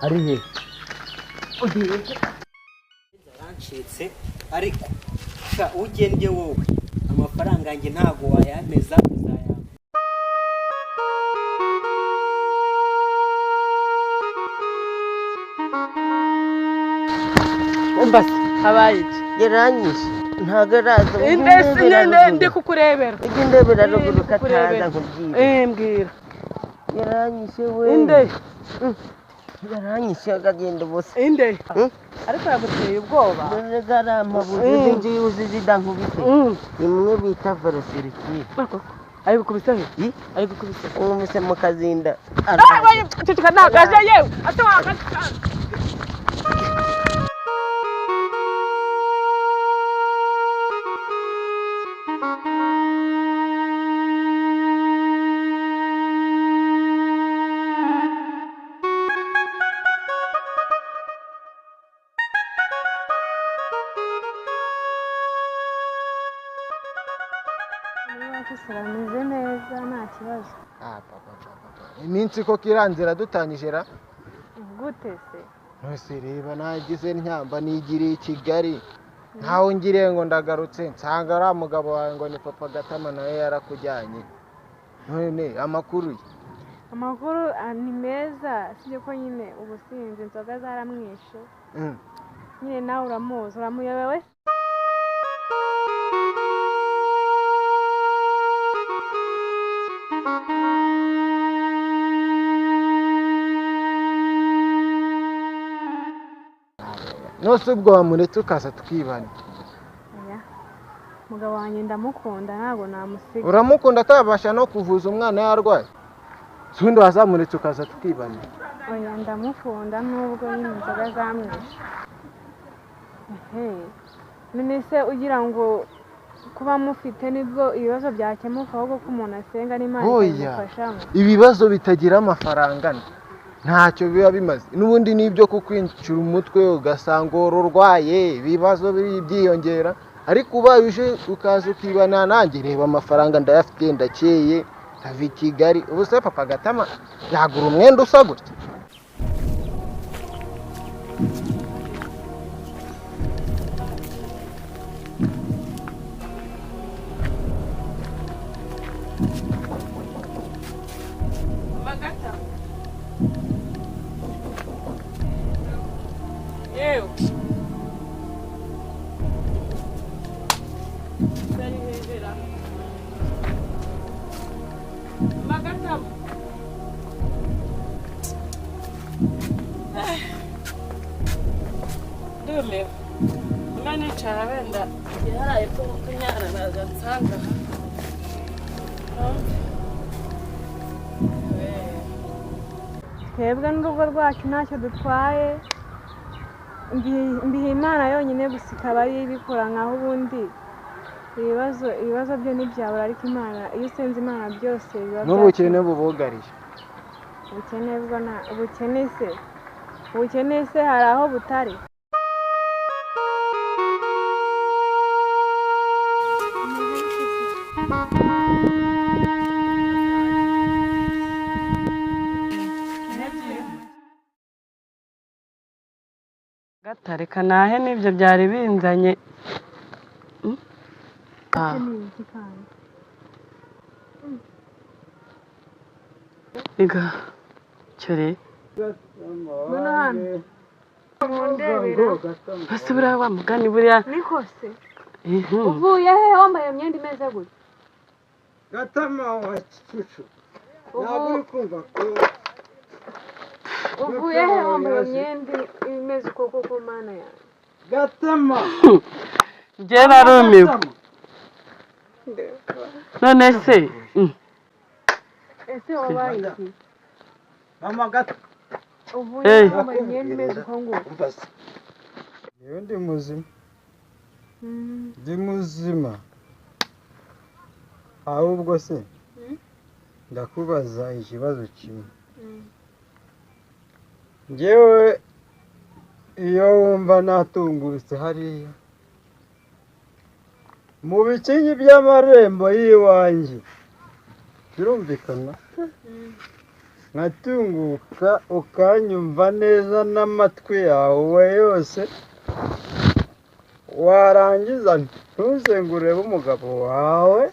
Ari he? Yarancitse ariko sha ugende wowe amafaranga yanjye ntago wayameza uzayampa. Umbase habaye iki? Yaranyishe ntago araza. Indesi nyine ndi kukurebera. Ujye undebera ruguru Ndi kukurebera. kataza nkubwire. Mbwira. Yaranyishe we. Inde? Yaranyishe akagenda ubusa. Inde? Ariko yaguteye ubwoba. Dore garamabuze zingiye uzizida nkubite. Imwe bita velociraptor. Ari gukubise he? Ari gukubise. Umuse mu kazinda. Ceceka nagaje yewe. Ate wagaje. Iwacu turameze neza nta kibazo. Iminsi koko iranzira dutangije ra. Gute se? Nose reba nagize ntyamba nigiriye i Kigali. Ntaho ngiriye ngo ndagarutse nsanga ari mugabo wawe ngo ni Papa Gatama nawe yarakujyanye. None amakuru ye? Amakuru ni meza sibyo ko nyine ubusinzi inzoga zaramwishe. Nyine nawe uramuzi uramuyobewe. Nose ubwo wamuretse ukaza tukibana. Oya. Mugabo wanjye ndamukunda ntabwo namusiga. Uramukunda atabasha no kuvuza umwana yarwaye. Sundi wazamuretse ukaza tukibana. Oya ndamukunda nubwo nyine inzoga zamwishe. None se ugira ngo kuba mufite nibwo ibibazo byakemuka ahubwo ko umuntu asenga n'Imana ikamufashamo. Ibibazo bitagira amafaranga ntacyo biba bimaze. N'ubundi nibyo kukwinjira umutwe ugasanga ururwaye ibibazo byiyongera, ariko ubaye uje ukaza ukibana nanjye reba amafaranga ndayafite ndakeye ndava i Kigali. Ubu se Papa Gatama yagura umwenda usa gutya? Yewe. Ndari hejera. Magatama. Ndumiwe. Imana icara wenda yaraye ko kunyara naza nsanga. Twebwe n'urugo rwacu ntacyo dutwaye. Mbiha Imana yonyine gusa ikaba ariyo ibikora nkaho ubundi ibibazo byo ntibyabura, ariko Imana iyo usenze Imana byose biba n'ubukene bubugarije. Ubukene bwo na ubukene se hari aho butari. Gatareka nahe nibyo byari binzanye. Iga cyore basi buriya wa mugani buriya niko se uvuye he wambaye imyenda imeze gutya? Gatama wa Cucu ntabwo uri kumva ko uvuye he wambaye imyenda imeze uko koko Mana yanjye? Gatama njye narumiwe. None se ese wabaye iki? Mama Gata uvuye wambaye imyenda imeze uko nguko? Yewe ndi muzima, ndi muzima. Ahubwo se ndakubaza ikibazo kimwe. Njyewe iyo wumva natungurutse hariya mu bikingi by'amarembo y'iwanjye, birumvikana Nkatunguka ukanyumva neza n'amatwi yawe yose, warangiza ntuze ngo urebe umugabo wawe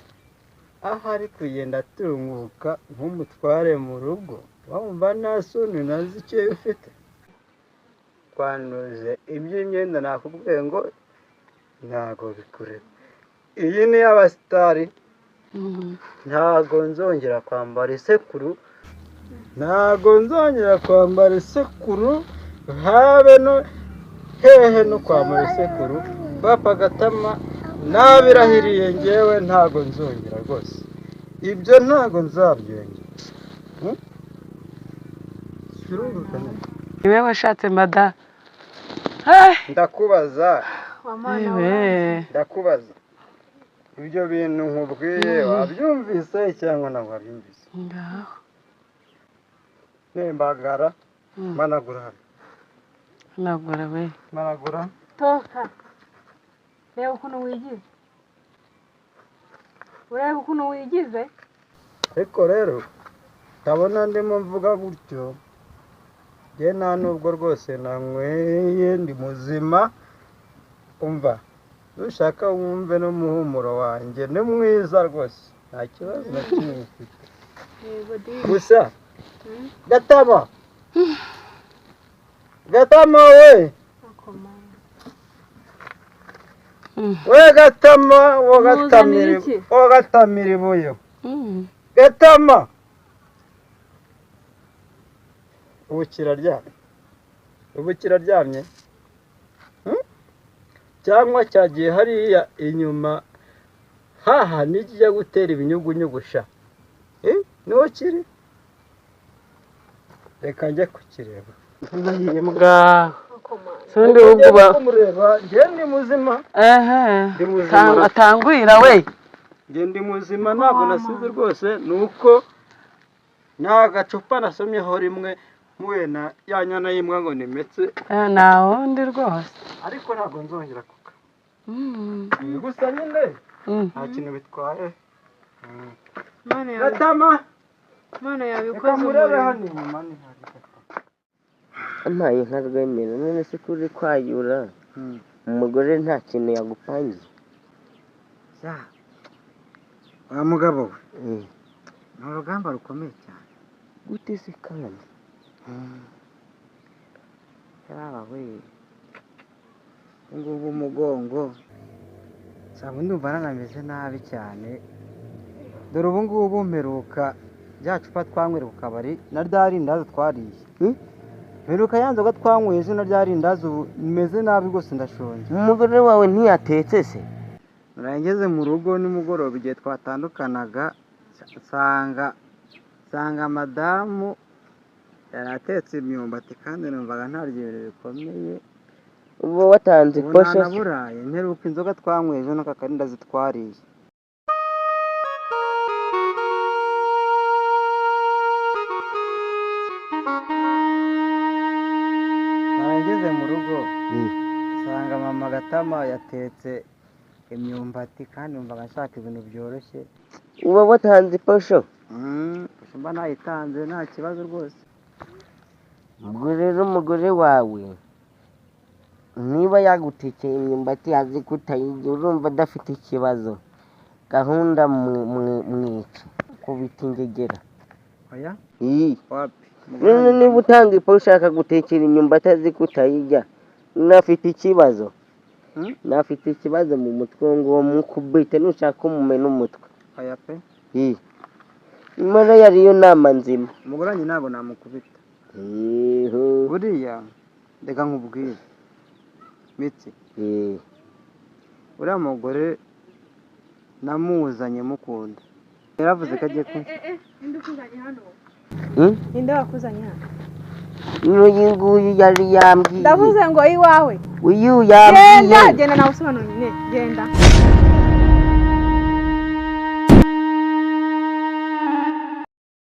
aho ari kugenda atunguka nk'umutware mu rugo, wumva nta soni na zikeya ufite. Twanduze iby'imyenda nakubwiye ngo ntago bikureba. Iyi ni iy'abasitari, ntago nzongera kwambara isekuru, ntago nzongera kwambara isekuru, habe no hehe no kwambara isekuru. Papa Gatama nabirahiriye ngewe ntago nzongera rwose, ibyo ntago nzabyongera. Birumvikana? Niwe washatse mada. Ndakubaza, Wa mana we. ndakubaza, ibyo bintu nkubwiye wabyumvise cyangwa ntabwo wabyumvise? Ngaho. Nembagara, managura hano, Nagura we. managura. Toka. Reba ukuntu wigize. Ureba ukuntu wigize. Ariko rero ndabona ndimo mvuga gutyo, njye nta nubwo rwose nanyweye, ndi muzima. Umva, nushaka wumve n'umuhumuro wanjye ni mwiza rwose, nta kibazo na kimwe mfite. Yego di. Gusa Gatama, Gatama we, Akoma. we Gatama, Muzanira iki? wogatamira ibuye. Gatama, ubu kiraryamye, ubu kiraryamye. Hmm? Cyangwa cyagiye hariya inyuma haha nijya gutera ibinyugunyugu sha. Niho kiri, reka njye kukireba. Ngaho. Akoma. Sundi uguba. Kumureba, njye ndi muzima. Ehe. Ndi muzima. Atangwira we. Njye ndi muzima, ntabwo nasize rwose, ni uko nta gacupa nasomyeho rimwe mpuye na ya nyana y'imbwa ngo nimetse. Nta wundi rwose. Ariko ntabwo nzongera kuka. Gusa nyine nta kintu bitwaye. Mana yawe. Gatama, Mana reka yabikoze murebe umurimo. hano inyuma niba hari Gatama. Ampaye nka Rwemera, none se ko uri kwayura, umugore nta kintu yagupangiye? Wa mugabo we, ni urugamba rukomeye cyane. Gute se kandi? Yaba we, ubungubu umugongo nsanga ndumva nanameze nabi cyane. Dore ubungubu mperuka rya cupa twanywera ku kabari na rya rindazi twariye. Mperuka ya nzoga twanyweye ejo na rya rindazi, ubu meze nabi rwose, ndashonje. Umugore wawe ntiyatetse se? Naraye ngeze mu rugo nimugoroba igihe twatandukanaga, nsanga madamu yari atetse imyumbati kandi numvaga ntarya ibintu bikomeye. Uba watanze Ubu posho se? ntanaburaye, mperuka inzoga twanyweye ejo n'aka karindazi twariye. Naraye ngeze mu rugo nsanga mama Gatama yatetse imyumbati kandi numvaga nshaka ibintu byoroshye. Uba watanze posho? Mba nayitanze, nta kibazo rwose. Ubwo rero umugore wawe niba yagutekeye imyumbati azi ko utayirya, urumva adafite ikibazo. Gahunda mwica kubita ingegera. Oya. Iyi. Wapi. None niba utanga iposho akagutekera imyumbati azi ko utayirya, nafite ikibazo. Nafite ikibazo mu mutwe, ngo mukubite nushaka umumena umutwe. Oya pe. Iyi. Imana yariyo nama nzima. Umugore wanjye ntabwo namukubita. Yeho. Buriya reka nkubwire Mitsi, uriya mugore namuzanye mukunda, yaravuze ko agiye kumfata. Ninde ukuzanye hano? Hmm? Ninde wakuzanye hano? N'uyu nguyu yari yambwiye. Ndavuze ngo iwawe. Uyu Genda, yambwiye. genda nawe usobanura nyine. Genda.